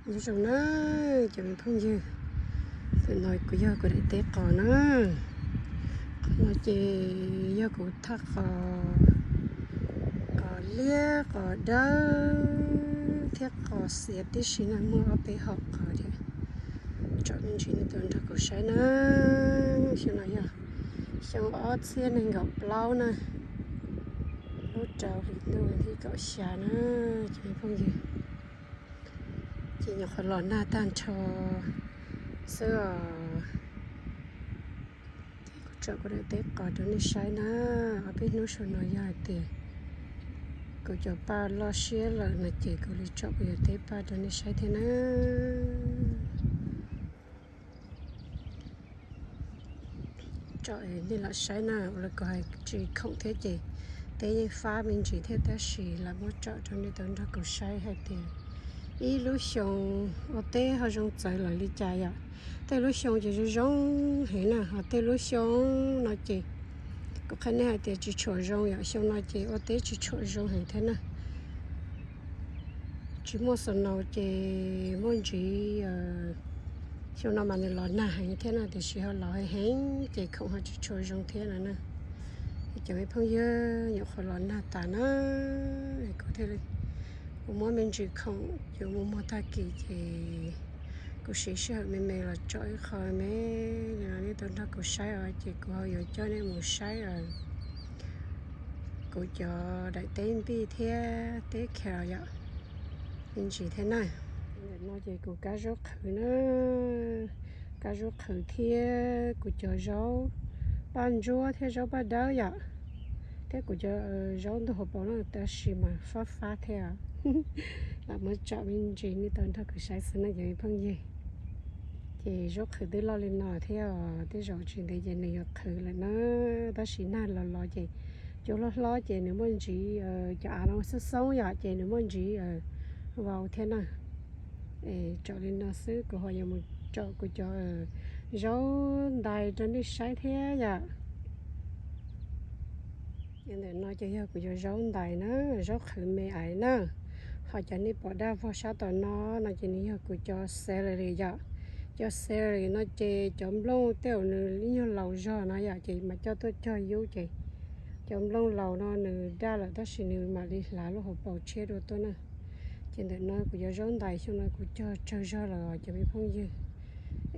Nyob zoo na cov me phooj ywg, ntawm no kuv yog kuv daim teb qos na. Qhov no ces yog kuv thaj qos, qos liab qos dawb thiab qos xiav tib si na, muaj ob peb hom qos thiab. Tsom me ntsis nej tau nrog kuv saib na. Xyoo no yog xyoo ob txhiab nees nkaum plaub na, lub rau hli ntuj thib kaum xya na cov me phooj ywg. Ces nyuam qhuav los nag tag nrho xwb os. Ces kuv tsom kuv daim teb qos rau nej saib na. Ob peb hnub saum no yog hais tias kuv cov paj loj siab lawm no ces kuv li tsom kuv cov teb paj rau nej saib thiab na. Tsom nej lam saib na, ua li kuv hais tsis khoom thiab ces teb yeej fab me ntsis thiab tab sis lam muab tsom rau nej tau nrog kuv saib hais tias ib lub xyoo ua teb ho zoo txawv lawm li cas yom. Tej lub xyoo ces zoo zoo heev na, ho tej lub xyoo no ces kuv qhia nej hais tias tsis tshua zoo yom, xyoo no ces ua teb tsis tshua zoo heev thiab na. Tsis muaj snow ces muaj ntsis, xyoo no mas nws los nag heev thiab na, tiam sis ho los heev heev ces khoom ho tsis tshua zoo thiab no na. Cov me phooj ywg, nyuam qhuav los nag tas na, kuv thiaj li, kuv muab me ntsis khoom yuav mus muag tag kis ces kuv siv sij hawm me me los tsom ib qho me no nej tau nrog kuv saib os, ces kuv ho yuav coj nej mus saib os. Kuv cov daim teb npij thiab teb carrot yom, me ntsis thiab na. Ntawm no ces kuv kab zaub qhwv na, kab zaub qhwv thiab kuv cov zaub paj ntsuab thiab zaub paj dawb yom, thiab kuv cov zaub ntug hauv paus no tab sis mas fab fab thiab. Lam muab tsom me ntsis nej tau nrog kuv saib xwb na cov me phooj ywg. Ces zaub qhwv twb loj li no thiab os, tej zaum tsis ntev ces nws yuav qhwv lawm na. Tab sis nag los los ces cua hlob hlob ces nws muaj ntsis, cov av no xoob xoob yom, ces nws muaj ntsis vau thiab na. Es tsom li no xwb, kuv ho yuav mus tsom kuv cov zaub ntais rau nej saib thiab yom. Ces ntawm no ces yog kuv cov zaub ntais na, zaub qhwv me ais na. Ho cov nej pom daj vog sab tom no no ces nws yog kuv cov celery yom. Cov celery no ces cov nplooj tej zaum nws ib nyuag laus zog no yom, ces mam coj tuaj cog yub ces cov nplooj laus no nws daj lawm tab sis nws mam li hlav lub hauv paus tshiab dua tuaj na. Ces ntawm no kuv cov zaub ntais xyoo no kuv cog tsawg zog lawm cov me phooj ywg.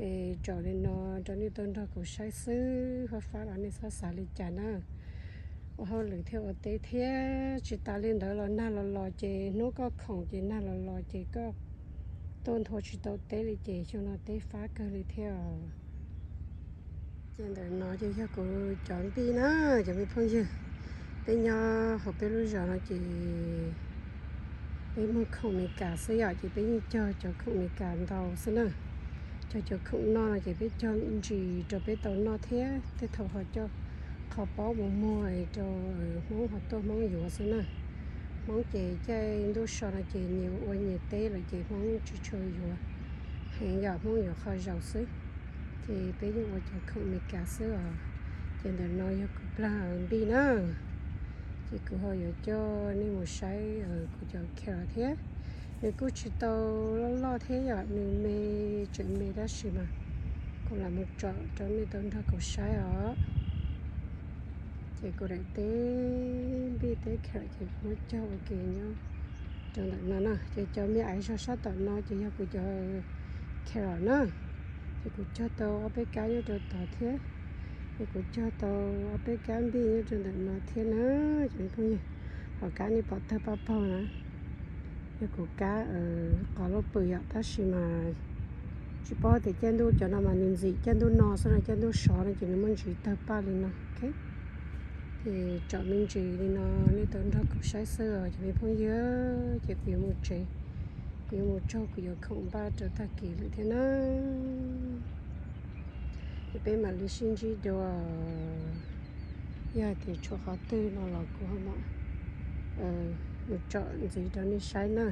Es tsom li no rau nej tau nrog kuv saib xwb, fab fab los nej txhob xav li cas na. Ua hauj lwm thiab ua teb thiab, tsis tas li ntawd los nag los los ces hnub koj khoom ces nag los los ces koj tuaj nthua tsis tau teb li ces xyoo no teb fab kawg li thiab os. Ces ntawm no ces yog kuv cov npij na, cov me phooj ywg. Peb nyob hauv peb lub zos no ces peb muag khoom Amelikas xwb yom, ces peb yeej cog cov khoom Amelikas ntau xwb na. Cog cov khoom noj no ces peb cog ntsis rau peb tau noj thiab tej thaum ho coj qhov pob mus muag rau Hmoob ho tuaj Hmoob yuav xwb na. Hmoob ces caij ntuj so no ces nyias ua nyias teb lawm ces Hmoob tsis tshua yuav heev yom, Hmoob yuav qhov zaus xwb. Ces peb yeej ua cov khoom Amelikas xwb os. Ces ntawm no yog kuv plag npij na. Ces kuv ho yuav coj nej mus saib kuv cov carrot thiab. Nws kuj tsis tau loj loj thiab yom, nws me, tseem me tab sis mas kuv lam mus tsom rau nej tau nrog kuv saib os. Ces kuv daim teb npij teb carrot ces kuv muab cog ua ke nyob rau ntawm no na. Ces cov me aiv zog sab tom no ces yog kuv cov carrot na. Ces kuv cog tau ob peb kab nyob rau tod thiab. Ces kuv cog tau ob peb kab npij nyob rau ntawm no thiab na. Cov me phooj ywg, hom kab nej pom tawg paj paug na, yog kuv kab qos lauj pwm yom, tab sis mas tsis paub tias caij ntuj, cov no mas nws ntxim caij ntuj no xwb no, caij ntuj sov no ces nws muaj ntsis tawg paj li no. Ces tsom me ntsis li no nej tau nrog kuv saib xwb os cov me phooj ywg. Ces kuv yuav mus tsev, kuv yuav mus tsaug kuv yuav khoom npaj rau tag kis lawm thiab na. Ces peb mam li sib ntsib dua, yog hais tias tshuav qhov twg no los kuv ho mam mus tsom ntxiv rau nej saib na.